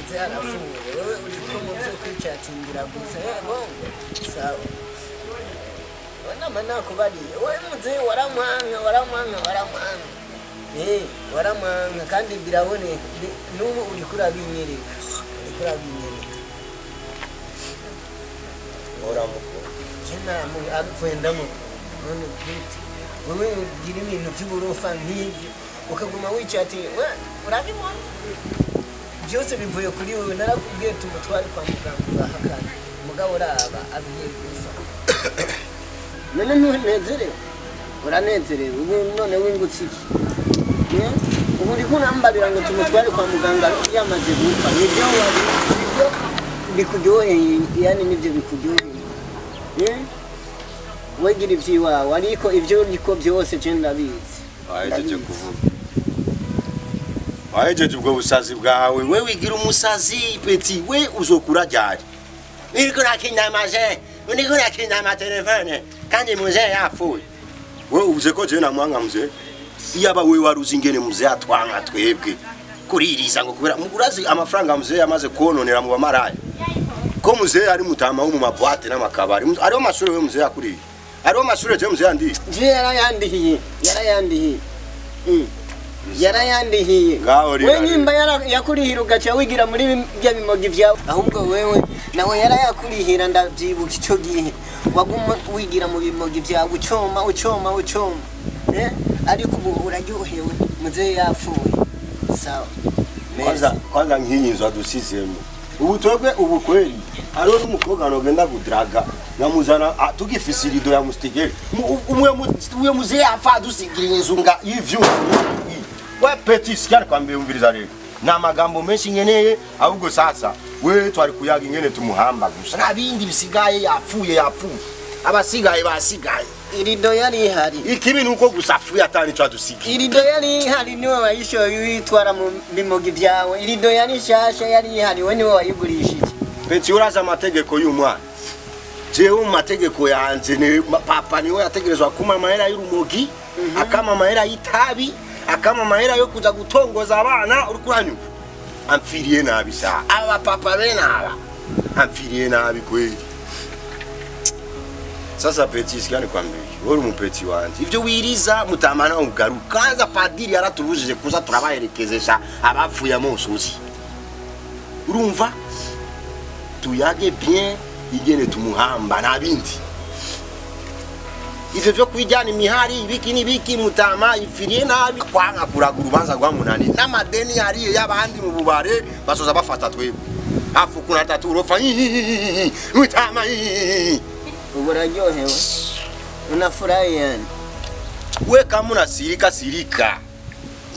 Muzehe arapfuye, wewe uriko mu byo kwicatingira gusa. Bongo sawa, nama nakubariye wowe muzehe waramwanka, waramwanka, waramwanka, waramwanka kandi biraboneka. N'ubu uriko urabinyereka, uriko urabinyereka. Uramukunda? Je apfuye ndamukunda. None gute wewe ugira ibintu by'uburofa nk'ibyo ukaguma wicatiye? Urabibona byose bivuye kuri wewe. Narakubwiye tumutware kwa muganga urahakana, mugabo uraba agiye gupfa. None ntunezerewe? Uranezerewe ubu? None wingutse iki? Ubu uriko urambarira ngo tumutware kwa muganga yamaze gupfa. Nibyo nibyo bikuryoheye, yani nibyo bikuryoheye. Wegira ivy'iwawe, ariko ivyo uriko byose je ndabizi. Wahejeje kuvuga, wahejeje ubwo busazi bwawe. We wigira umusazi, petit. We uzokura ryari? Uriko urakina amaje, uriko urakina amatelefone kandi muzehe yapfuye. We uvuze ko jewe namwanga muzehe? Iyaba we wari uzi ingene muzehe atwanga twebwe kuririza ngo kubera urazi amafaranga muzehe yamaze kononera mu bamaraya, ko muzehe ari mutama wo mu mabwate n'amakabari. Ariho mashure we muzehe yakuriye, ariho mashure je muzehe yandiye. Je yarayandihiye, yarayandihiye, yarayandihiye. Ngaho rira. We nyimba yakurihira ugaca wigira muri bya bimogi vyawe. Ahubwo wewe nawe yarayakurihira, ndavyibuka ico gihe waguma wigira mu bimogi vyawe, ucoma, ucoma, ucoma. Ariko ubu uraryohewe muzehe yapfuye. Sawa. Kwanza kwanza nk'iyi nzu adusizemo ubu twebwe, ubu kweli hariho n'umukobwa nogenda kudraga nkamuzana tugifise irido ya moustiquaire. Umwe muzehe apfa adusigira inzu nga y'ivyuma. We petit, sikia nikwambie, umviriza rero, nta magambo menshi nkeneye. Ahubwo sasa we twari kuyaga ingene tumuhamba gusa, nta bindi bisigaye. Yapfuye, yapfuye, abasigaye basigaye. Irido yari ihari. Ikibi ni uko gusa apfuye atari ico adusigiye. Irido yari ihari, niwe wayishoye uyitwara mu bimogi vyawe. Irido yari nshasha, yari ihari, we niwe wayigurishije. Petit, urazi amategeko y'umwana. Jewe mu mategeko yanje ni papa niwe yategerezwa kuma amahera y'urumogi, akama amahera y'itabi, akama amahera yo kuza gutongoza abana. Uriko uranyumva? Amfiriye nabi sa aba papa bene aba, amfiriye nabi kweli. Sasa petit, sikia nikwambie, wewe uri umupeti wanje. Ivyo wiriza mutamana ugaruka. Kwanza padiri yaratubujije kuza turabaherekezesha abapfuye amosozi. Urumva, tuyage bien ingene tumuhamba, nta bindi. Ivyo vyo kwijyana imihari, ibiki n'ibiki, mutama ipfiriye nabi. Kwanga kuraga urubanza rwamunani n'amadeni yariye y'abandi mu bubare, basoza bafata twebwe afu kuna tatu urofa mutama. Ubu uraryohewe, unafurahi yani? We kama unasirika sirika.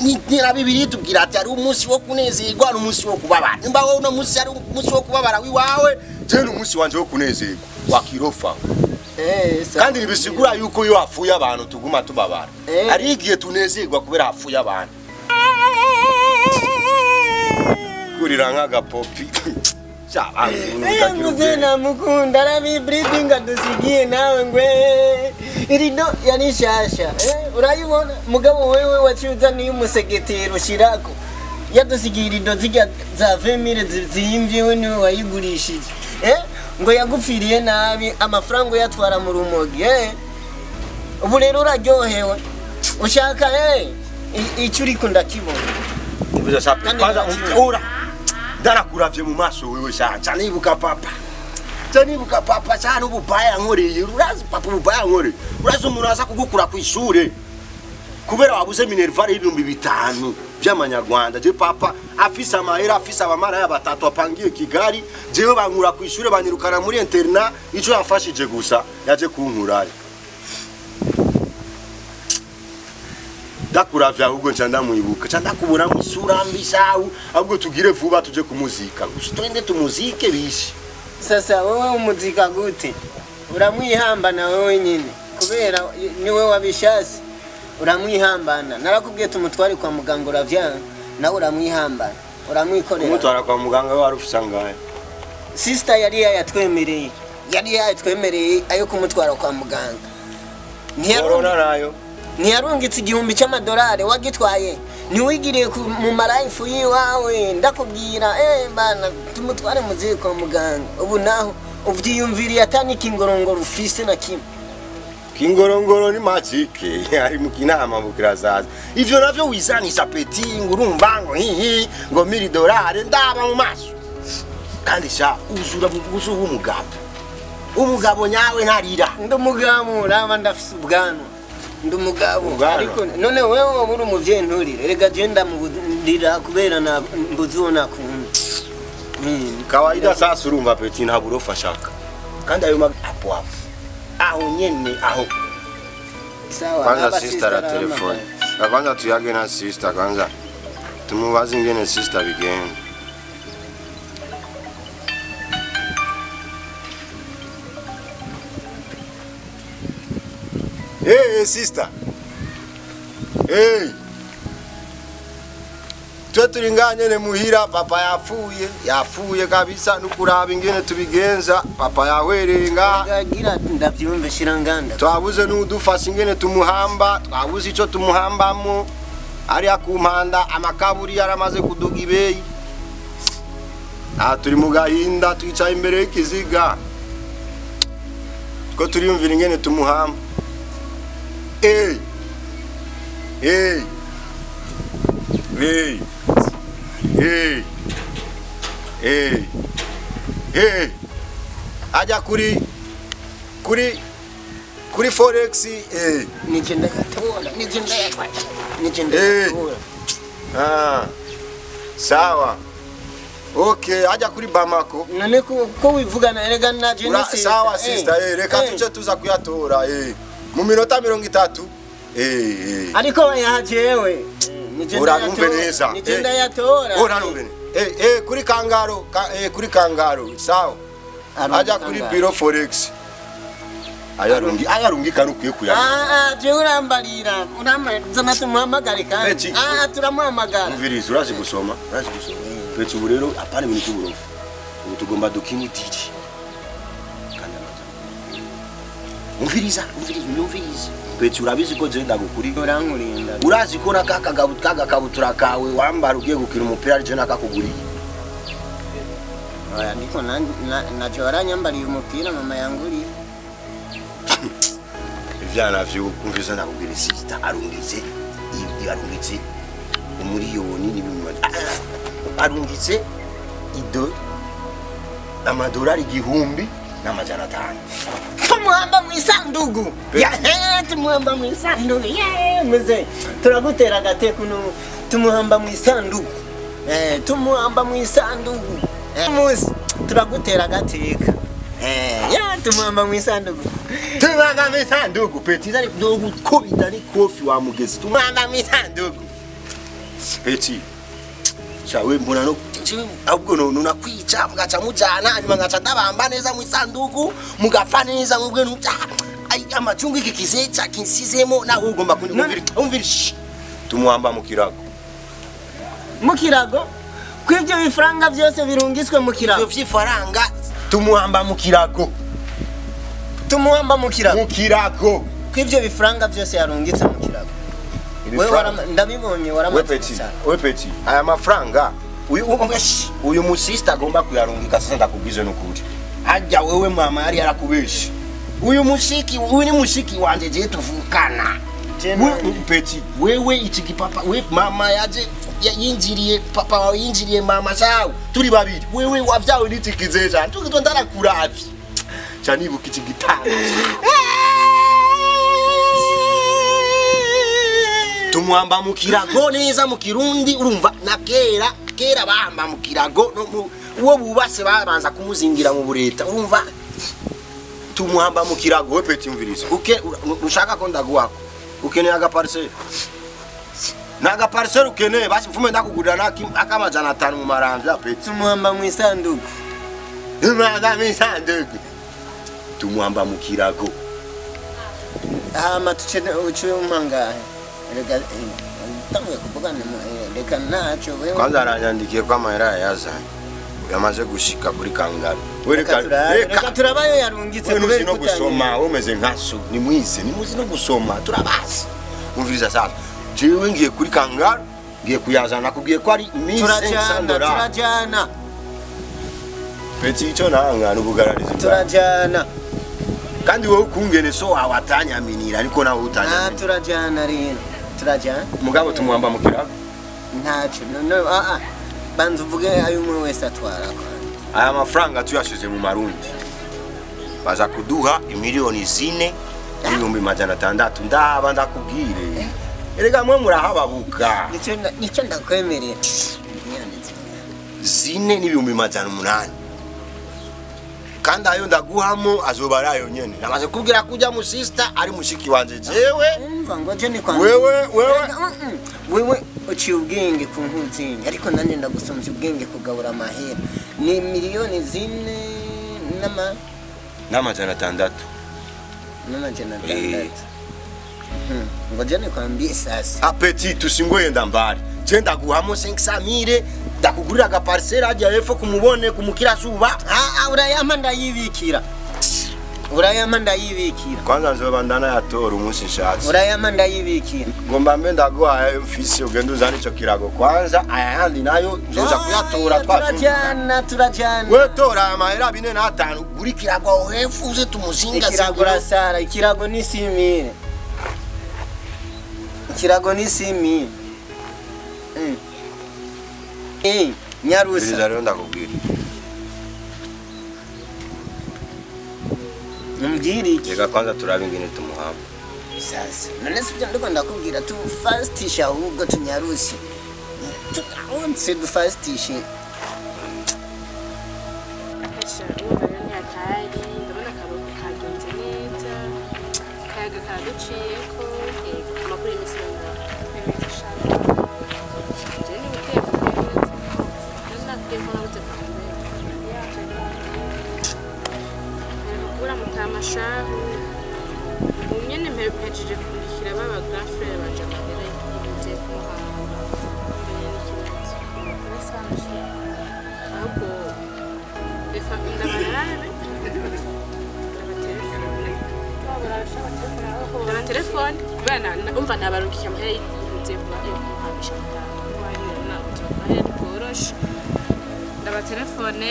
Ni na Bibiliya itubwira ati hari umunsi wo kunezerwa n'umunsi wo kubabara. Nimba wowe uno munsi ari umunsi wo kubabara wiwawe, je ni umunsi wanje wo kunezerwa wakirofa. Sawa. Kandi ntibisigura yuko iyo hapfuye abantu tuguma tubabara. Hari igihe tunezerwa kubera hapfuye abantu. Kurira nk'agapopi. Muzehe namukunda, arabi breathing adusigiye nawe ngwe. Irido yari nshasha, urayibona? Mugabo wewe waciye uzaniye umusegetero ushirako. Yadusigiye irido zirya za 20,000 ziyimvye, we niwe wayigurishije. Ngo yagupfiriye nabi, amafaranga uyatwara mu rumogi. Ubu rero uraryohewe, ushaka icyo uriko ndakibona. Kandi Kwanza ndakibona. ura ndarakuravye mu maso wewe sha, ca nibuka papa, ca nibuka papa cyane ububaya yankoreye. Urazi papa ububaya yankoreye? Urazi umuntu aza kugukura ku ishure kubera wabuze minerval y'5,000 vy'amanyarwanda? Je papa afise amahera, afise abamaraya batatu apangiye Kigali, jewe bankura ku ishure banyirukana muri internat. Ico yamfashije gusa yaje kunkurayo. Ndakuravye ahubwo nca ndamwibuka, nca ndakubona mu isura mbi sawu. Ahubwo tugire vuba tuje kumuzika gusa, twende tumuzike bishe. Sasa wowe umuzika gute? Uramwihambana wowe nyine kubera niwe wabishasi, uramwihambana. Narakubwiye tumutware kwa muganga uravyanga, nawe uramwihambana, uramwikorera. Kumutwara kwa muganga we wari ufise angahe? Sister yari yayatwemereye, yari yayatwemereye ayo kumutwara kwa muganga. Corona nayo. Ntiyarungitse 1,000 cy'amadolari wagitwaye? Ntiwigiriye mu maray'ifu yiwawe ndakubwira bana tumutware muzehe kwa muganga. Ubu naho uvyiyumviriye atani kingorongoro ufise na kimwe. Kingorongoro ni majike ari mu kinama bukirazaza. Ivyo navyo wizanisha petit ngo urumva ngo hihi ngo $1000 ndaba mu maso. Kandi sha uzura buguzu w'umugabo. Umugabo nyawe ntarira. Ndi umugabo raba ndafise ubwanwa. Ndi umugabo ariko none wewe wabura umuvyeyi nturire. Rega je ndamurira kubera na mbuzi nakunda. Kawaida sasa urumva petit nta burofa shaka. Kandi ayo apo apo. Aho nyene aho. Sawa. Kwanza sister la telefone. Kwanza tuyage na sister kwanza. Tumubaze ingene sister bigenda. Hey sister. Hey. Twe turinganye ne muhira papa yapfuye, yapfuye kabisa nukuraba ingene tubigenza, papa yahwerenga. Gagira ndavyumve shiranganda. Twabuze n'udufasha ingene tumuhamba, twabuze ico tumuhambamo. Ari akumpanda amakaburi yaramaze kuduga ibeyi. Ah turi mu gahinda twicaye imbere y'ikiziga. Two turiyumvira ingene tumuhamba. Hey. Hey. Hey. Hey. Hey. Hey. Aja kuri forex eh. Nigenda yatora, nigenda yatwara. Nigenda yatora. Ah. Sawa. Okay, aja kuri Bamako. None ko wivugana erega na Genesis. Sawa sister, reka tuce tuza kuyatora Mu minota 30. Ariko yajewe. Uranumve neza. Nigenda yatora. Uranumve. Kuri kangaro, kuri kangaro. Sawa. Aja kuri biro forex. Ayarungi, ayarungi karukuye kuyarungi. Ah, je urambarira. Urambarira tumuhamagare kandi. Ah, turamuhamagara. Umviriza urazi gusoma, urazi gusoma. Peti ubu rero apana ibintu by'uburofu. Ubu tugomba dukimudiri. Kandi amaza. Umviriza, umviriza, umviriza. Peti urabizi ko je ndagukuri. Urankurinda. Urazi ko nakakagabutura kawe wambara ugiye gukina umupira ari je nakakuguriye. Oya ndiko naje waranyambariye umupira mama yanguriye. Ivyana vyo kumvisa ndakubwira sister arungitse arungitse umuriyoni n'ibihumbi arungitse ido amadolari 1500. Tumuhamba mu isandugu. Ya tumuhamba mu isandugu. Ye mzee turagutera agateko no tumuhamba mu isandugu. Tumuhamba mu isandugu. Musi turagutera agateka. Ya tumuhamba mu isandugu. Tumuhamba mu isandugu petit ari gukubita ni kofi wa mugezi. Tumuhamba mu isandugu. Petit shawe mbona no ahubwo no nakwica mugaca mujana hanyuma ngaca ndabamba neza mu isandugu mugapfa neza mubwe nuca amacungu iki kizeca kinsizemo naho ugomba kunyumvira umvira tumuhamba mu kirago. Mu kirago kwivyo bifaranga byose birungiswe mu kirago. Ivyo vyifaranga tumuhamba mu kirago. Tumuhamba mu kirago. Mu kirago kwivyo bifaranga byose yarungitse mu kirago. Wewe ndabibonye waramaze. We petit aya mafaranga uyu musista agomba kuyarungika sasa ndakubwize nukuri. Hajya wewe mama yari yarakubeshe. Uyu mushiki uyu ni mushiki wanje je tuvukana. Petit wewe iki kipapa we mama yaje yinjiriye papa wawe yinjiriye mama sawe turi babiri wewe wavyawe nitikize cyane tukito ndarakuravye. Cyane ibuka iki gitanga. Tumuhamba mu kirago neza mu Kirundi urumva na kera kera bahamba mu kirago uwo bubase babanza kumuzingira mu bureta urumva tumuhamba mu kirago. We petit umviriza uke ushaka ko ndaguhako ukeneye aga parcelle naga parcelle ukeneye basi mfume ndakugurira akamajana 5 mu maramvya petit. Tumuhamba mu isanduku. Tumuhamba mu isanduku. Tumuhamba mu kirago. Hama tuce uce umangahe. Reka tanguye kuvugana reka naco wewe. Kwanza aranyandikiye ko amahera yazanye yamaze gushika kuri kangaro. Reka turabayo yarungitse kubera no gusoma umeze nkaso ni mwize ni muzi no gusoma turabazi. Umviriza sasa jewe ngiye kuri kangaro Ngiye kuyazana nakubwiye ko ari 1500 dollars. Turajana. Petit ico nanga n'ubugararizi. Turajana. Kandi wowe kungene so wawatanyaminira ariko nawe utanya. Turajana rero. Turajana. Mugabo tumuhamba mu kirago. Ntaco. No banza uvuge ayo umwe wese atwara. Aya mafaranga tuyashize mu marundi. Baza kuduha imiliyoni 4 n'ibihumbi 600 ndaba ndakubwire. Erega mwe murahababuka. Nico ndakwemerera. 4 n'ibihumbi 800. Kandi ayo ndaguhamo azoba ayo nyene. Namaze kubwira kujya mu sister ari mushiki wanje jewe. Umva ngo je ni kwa wewe wewe uciye ubwenge ku nkuzinga ariko nanje ndagusomye ubwenge kugabura amahera. Ni miliyoni 4 n'ama 600. N'amajana 600. Ngo je nikwambie sasa. Apeti tusingoyenda mbali. Je ndaguhamo 500,000 ndakugurira aga parcelle ajya hepfo kumubone kumukira zuba. Urayampa ndayibikira. Urayampa ndayibikira. Kwanza nzoba ndana yatora umunsi nshatse. Urayampa ndayibikira. Ngomba mbe ndaguhaye mfisi ugenda uzana ico kirago kwanza aya yandi nayo nzoza kuyatora twajana turajana. We tora amahera 4 na 5 guri kirago hepfo uze tumuzinga. Ikirago rasara ikirago ni 6000. Ikirago ni 6000. Nyarusa. Rero ndakubwira. Mbwira iki? Reka kwanza turabe ingene tumuhamba. Sasa, none sibyo ndiko ndakubwira tu fastisha ahubwo tunyaruse. Tuonse du fastishe. Asha, ubu rero ntiyatari, ndabona akaboko kagenze neza. Akayaga kaduciyeko, amakuru y'imisi ngaho. Je ni buke buke neza. Nari nakubwiye ko nabuze kwambara. Kubura mutamashahu. Nyene mpejeje kurikira baba grand frère banje amahera y'inze kumuhamba. N'ikibazo. Ahubwo reka ndabarabe. Ndabatelefone. Telefone bana umva nabarukiye amahera y'inze kumuhambisha mutama. Koroshe. Ndabatelefone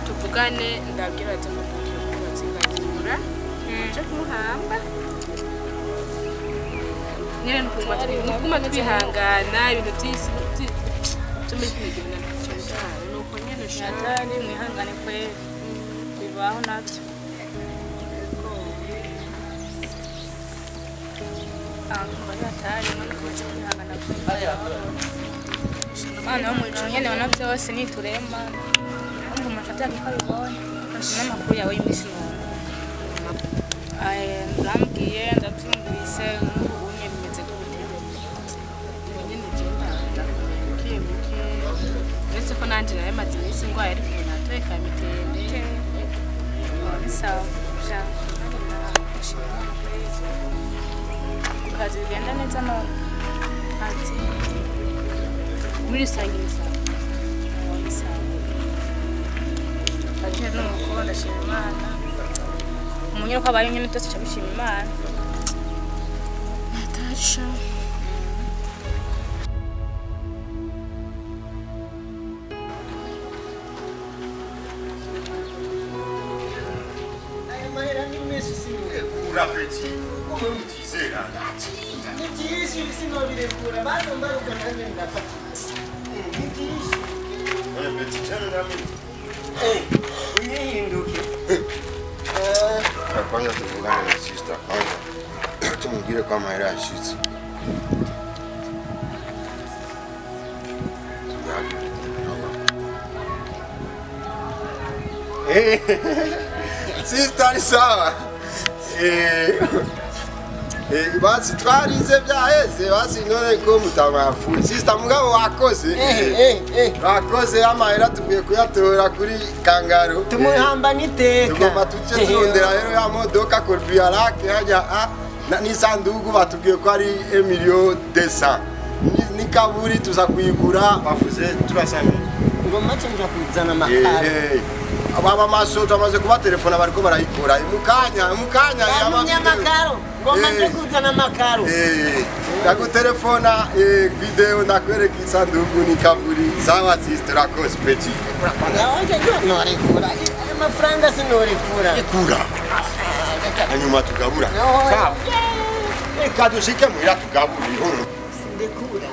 tuvugane ndabwira ati mubwire ko nzingakura. Nje kumuhamba. Nyene nukuma twihangana ibintu byisi byo muri kino gihe cyane nuko nyene shatani mwihangane kwe bibaho navyo. Mana wo mwijuru nyene wana byose niturema. Umva umuntu ataka ko abibonye. N'amakuru yawe y'imisi none. Ndambwiye ndabyumvise n'ubu unye bimeze gute. Nyene je ndabuke buke. Uretse ko nanje nawe maze iminsi ndwaye ariko ubu natoye kamitende. Sawa. Kazi bigenda neza none. Ati muri rusange ni sawa. Ati nuko ndashima Imana. Umunye ko abaye nyine byose cyabishima Imana. Natasha. Aya mahera ni menshi Ura petit, comment vous disiez là? Ni byinshi sinobirekura bazombaruka nanjye ndafata. Ni byinshi. Petit jana nami. Unyihinduke. Kwanza tuvugane na sister kwanza. Tumubwire ko amahera yashitse. Sister ni sawa. Basi twarize byaheze basi none ko mutamafu. Sister mugabo wakoze. Wakoze amahera tuvuye kuyatora kuri Kangaro. Tumuhamba niteka. Tugomba tuce turondera rero ya modoka Corbiarake hajya n'isanduku batubwiye ko ari 1 million 200. Ni kaburi tuza kuyigura bavuze turasana. Ngoma chenja kuzana makaro. Aba maso tumaze kuba telefona bariko barayikora. Mukanya abanyamakaro. Ngomba nje kuzana amakaro. Ndagutelefona video ndakwereka isanduku nikaburi. Sawa sister urakoze petit. Norekura. Ayo mafaranga sinorekura. Rekura. Hanyuma tugabura. Sawa. Reka dushike muhira tugabura ihoro. Ndekura.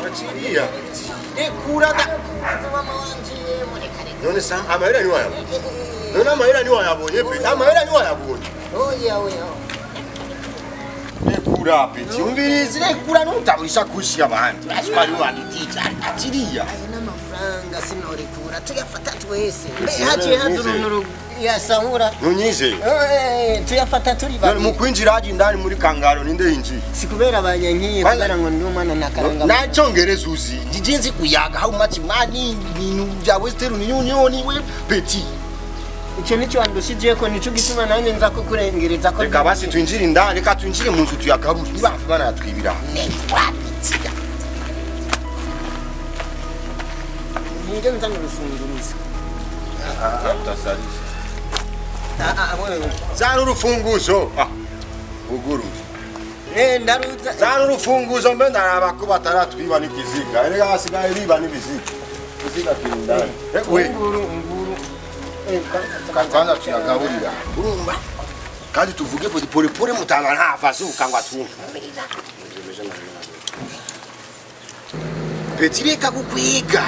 Achiriya. Rekura da. None sa amahera ni wayabonye. None amahera ni wayabonye pe. Amahera ni wayabonye. Oya oya. Rekura petit. Umvirizi rekura nutaburisha kushi abandi. Ashwari wanditicha achiriya. Ayo n'amafaranga sinorekura tuyafata twese. Haciye hazurunuru yasahura. Nunyize. Tuyafata turi babiri. Mu kwinjira haji ndani muri kangaro ninde yinjiye? Si kubera abanyankiye kubera ngo ndi umwana na karanga. Na cyongereza uzi. Njinzi kuyaga how much money ibintu bya Western Union we petit. Icyo nicyo wandushije ko nico gituma nanjye nza kukurengereza ko. Reka basi twinjire indani, reka twinjire mu nzu tuyagabure. Niba bana yatwibira. Ninde nza n'urufunguzo. Utasalisha. Zana urufunguzo. Uguru. Ndaruza. Zana urufunguzo mbe ndaraba ko bataratwiba n'ikiziga. Erega hasigaye biba n'ibiziga. Ikiziga kiri indani. We. Nguru nguru. Kwanza tuyagaburira. Urumva? Kandi tuvuge pole pole mutanga ntafa azuka ngo atumve. Petit reka kukwiga.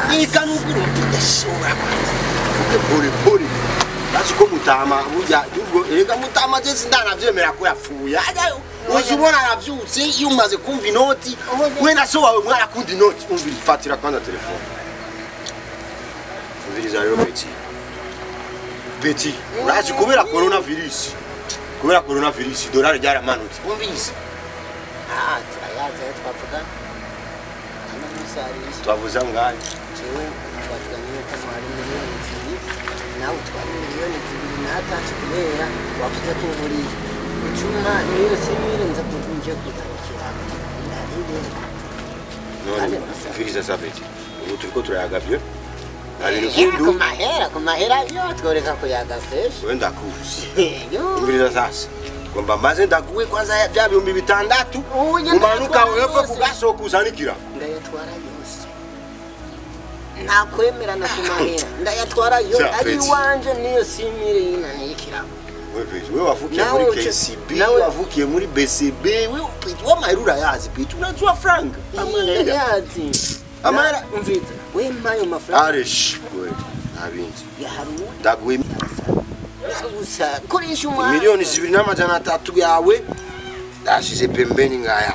Reka nukuruta kwanza. Tuvuge pole pole. Azi ko mutama burya ubwo erega mutama je sindanavyemera ko yapfuye. Uzubona aravyutse iyo umaze kumva inoti we na so wawe mwarakunda inoti. Umvira fatira kwanza telefone. Umviriza rero petit. Petit urazi kubera coronavirus. Kubera coronavirus dolari ryaramanutse. Umviriza. Turayaza twavuga. Twavuze ngaye. Jewe twavuganye ko mwari miliyoni 2 nawe utwara miliyoni 2.3 kubera wavuze ko uburiye icuma niyo simire nza kutunje kuzakira. None mviriza sabeti. Ubu turiko turayagavye. Nta bintu vy'indu. Ku mahera yo tworeka kuyaga fresh. Wenda kuzi. Mviriza sasa. Ngomba maze ndaguwe kwanza bya 6000 umanuka wewe kugasoko uzanikira. Ndayatwara yose. Nakwemera na kumahera. Ndayatwara yo ari wanje niyo simire yinanirikira. Wewe wewe wavukiye muri KCB, wavukiye muri BCB, wewe wamahera urayazi Petit, unajua frank. Amahera yazi. Amahera umviriza. We mpayo mafaranga. Aresh wewe ntabinzi. Yaharuwe. Ndaguwe gusa koresha umwana. Miliyoni 2.3 yawe ndashize pembeni ngaya.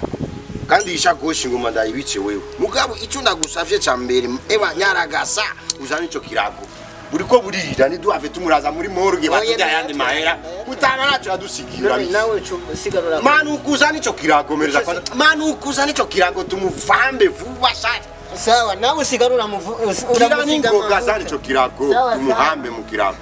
Kandi ishakoshi ngoma ndayibice wewe. Mugabo icyo ndagusavye ca mbere eba nyaragasa uzana ico kirago. Buriko buririra niduhave tumuraza muri morgue batujya yandi mahera. Mutama naco yadusigira. Nawe usigarura. Manuka uzana ico kirago mereza kwanza. Manuka uzana ico kirago tumuvambe vuba shati. Sawa nawe usigarura uramusiga ningoga zana ico kirago tumuhambe mu kirago.